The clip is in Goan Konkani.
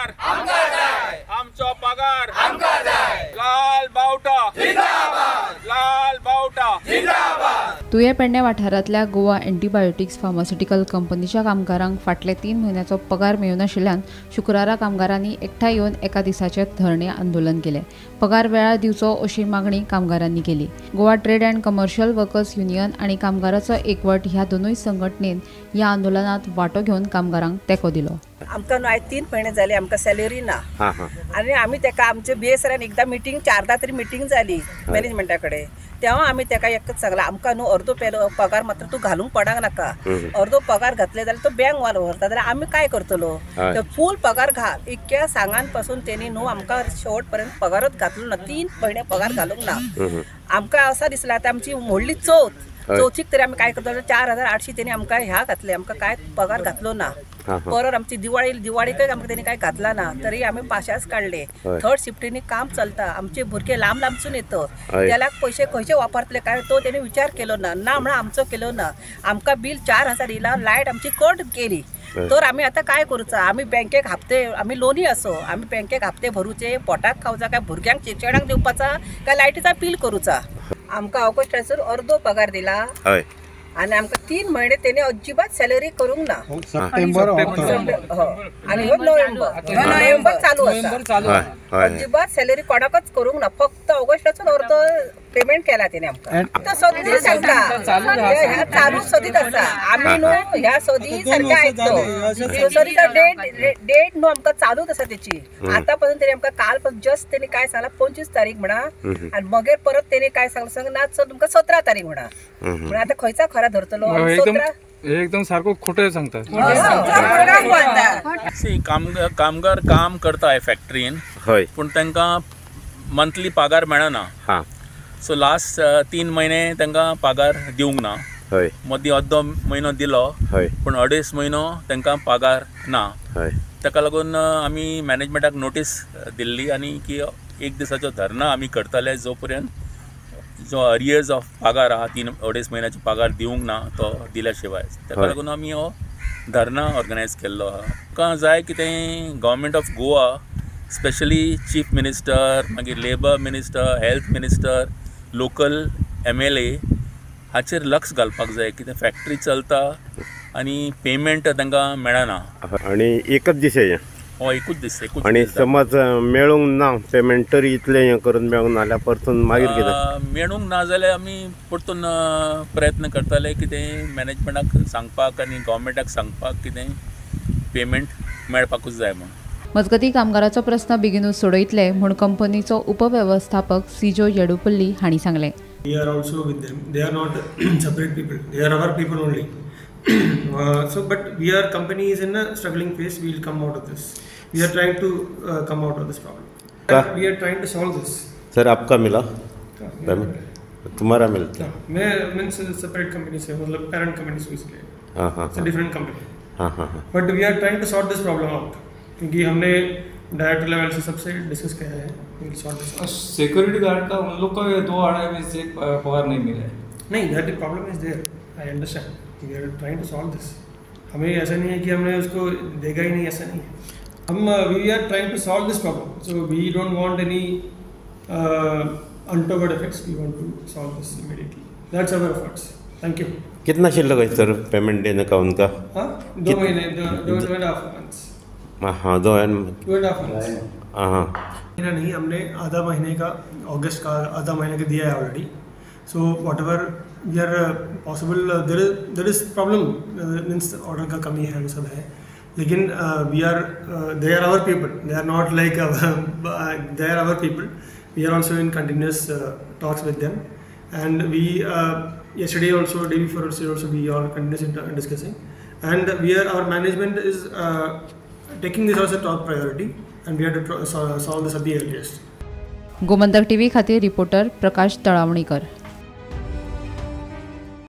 पगार आमकां जाय, आमचो पगार आमकां जाय, लाल बावटा जिंदाबाद, लाल बावटा जिंदाबाद। तुयें पेडणे वाठारांतल्या गोवा एंटीबायोटिक्स फार्मास्युटिकल कंपनीच्या कामगारांक फाटले 3 म्हयन्याचो पगार मेळनाशिल्ल्यान शुक्रारा कामगारांनी एकठांय येवन एका दिसाचें धरणे आंदोलन केलें। पगार वेळार दिवचो अशी मागणी कामगारांनी केली। Goa trade and commercial workers union आनी कामगाराचो एकवट ह्या दोनूय संघटनेन ह्या आंदोलनात वांटो घेवन कामगारांक तेंको दिलो। आमकां न्हू आयज 3 म्हयने जाले आमकां सॅलरी ना आनी आमी तेका आमचे बीएसआरान एकदां मिटींग 4दा तरी मिटींग जाली मॅनेजमेंटा कडेन, तेव्हा आमी तेका एकच सांगलां आमकां न्हू अर्दो पगार मात्र तूं घालूंक पडांक नाका, अर्दो पगार घातले जाल्यार तो बँक व्हरता जाल्यार आमी काय करतलो, फूल पगार घाल। इतक्या सांगान पासून तेणी न्हू आमकां शेवट पर्यंत पगारच घातलो ना, 3 म्हयने पगार घालूंक ना। आमकां असां दिसलां आतां आमची व्हडली चवथ, चवथीक तरी आमी काय करतलो, 4800 तेणी आमकां ह्या घातले, आमकां काय पगार घातलो ना। परत आमची दिवाळी, दिवाळीकय आमकां तेणी काय घातला ना, तरी आमी पाशाच काडले। थर्ड शिफ्टीनी काम चलता, आमचे भुरगे लांब लांबसून येतात, त्याला पयशे खंयचे वापरतले काय तो तेणी विचार केलो ना, ना म्हणून आमचो केलो ना। आमकां बील 4000 येयला, लायट आमची कट केली, तर आमी आतां काय करूचा, आमी बँकेक हप्ते, आमी लोनी असो, आमी बँकेक हप्ते भरूचे, पोटाक खावचा काय भुरग्यांक शिक्षणाक दिवपाचा काय लायटीचा बिल करूचा। आमकां ऑगस्टाचो अर्दो पगार दिला आनी आमकां 3 म्हयने तेणी अजिबात सॅलरी करूंक ना। सप्टेंबर आनी हो नोव्हेंबर, नोव्हेंबर चालू आसा, अजिबात सॅलरी कोणाकच करूंक ना, फक्त ऑगस्टाचो अर्दो पेमेंट केला तेणी आमकां। आतां सदीं सांगता चालू सदींच आसा, आमी न्हू ह्या सदीं सारकें आयकतो, सदीं डेट न्हू आमकां चालूच आसा तेची। आतां पासून तेणी आमकां काल पासून जस्ट तेणी काय सांगलां 25 तारीख म्हणा, आनी मगीर परत तेणी काय सांगलां सांग ना चल तुमकां 17 तारीख म्हणा, म्हणून आतां खंयचा खरा धरतलो। 17 एकदम सारको खोटे सांगता। कामगार काम करता फॅक्टरीन, पूण तांकां मंथली पगार मेळना। सो लास्ट 3 म्हयने तांकां पगार दिवंक ना, मदीं अर्दो म्हयनो दिलो पूण 2.5 म्हयनो तांकां पगार ना। ताका लागून आमी मॅनेजमेंटाक नोटीस दिल्ली आनी की एक दिसाचो धरना आमी करतले जो पर्यंत जो अरियर्स ऑफ पगार आहा 3-2.5 म्हयन्याचो पगार दिवंक ना तो दिल्या शिवाय। ताका लागून आमी हो धरना ऑर्गनायज केल्लो आहा। आमकां जाय कितें government of Goa, specially chief minister, मागीर labour minister, health minister, local MLA हाचेर लक्ष घालपाक जाय। कितें फॅक्टरी चलता आनी पेमेंट तांकां मेळना आनी एकच दीस हें, हय एकूच दीस, एकूच आनी समज मेळूंक ना पेमेंट तरी इतलें हें करून मेळूंक ना जाल्यार परतून मागीर कितें मेळूंक ना जाल्यार आमी परतून प्रयत्न करतले कितें मॅनेजमेंटाक सांगपाक आनी गव्हर्मेंटाक सांगपाक कितें पेमेंट मेळपाकूच जाय म्हूण। मजगतीं कामगाराचो प्रस्न बेगीनूच सोडयतले म्हूण कंपनीचो उपवेवस्थापक सिजो येडुपल्ली हांणी सांगलें। We are also with them. They are not separate people. They are our people only. So, but we are company is in a struggling phase. We will come out of this. We are trying to come out of this problem. We are trying to solve this. Sir, आपका मिला? तुम्हारा मिलता? मैं means separate company से, मतलब parent company से इसलिए. हाँ हाँ. It's a different company. हाँ हाँ हाँ. But we are trying to sort this problem out. क्योंकि हमने डायरेक्टर लेवल से सबसे डिस्कस किया है। सिक्योरिटी गार्ड का उन लोग का 2-2.5 महीने से पगार नहीं मिला है। नहीं, that problem is there, I understand, we are trying to solve this. हमें ऐसा नहीं है कि हमने उसको देगा ही नहीं, ऐसा नहीं है। हम we are trying to solve this problem, so we don't want any untoward effects, we want to solve this immediately, that's our efforts. Thank you. कितना शिल्लक है सर पेमेंट देने का उनका? हाँ, 2 महीने, 2.5 मंथ्स। हाँ, 2.5 मंथ्स। हाँ, महीना नहीं, हमने आधा महीने का, अगस्त का आधा महीने का दिया है already. So whatever we are possible, there is problem, means order का कमी है, वो सब है, लेकिन we are, they are our people, they are not like they are our people. We are also in continuous talks with them, and we yesterday also, day before also, we are continuously discussing, and we are, our management is taking this as a top priority, and we have to solve this at the earliest. Gomantak TV खातीर रिपोर्टर प्रकाश तळावणीकर।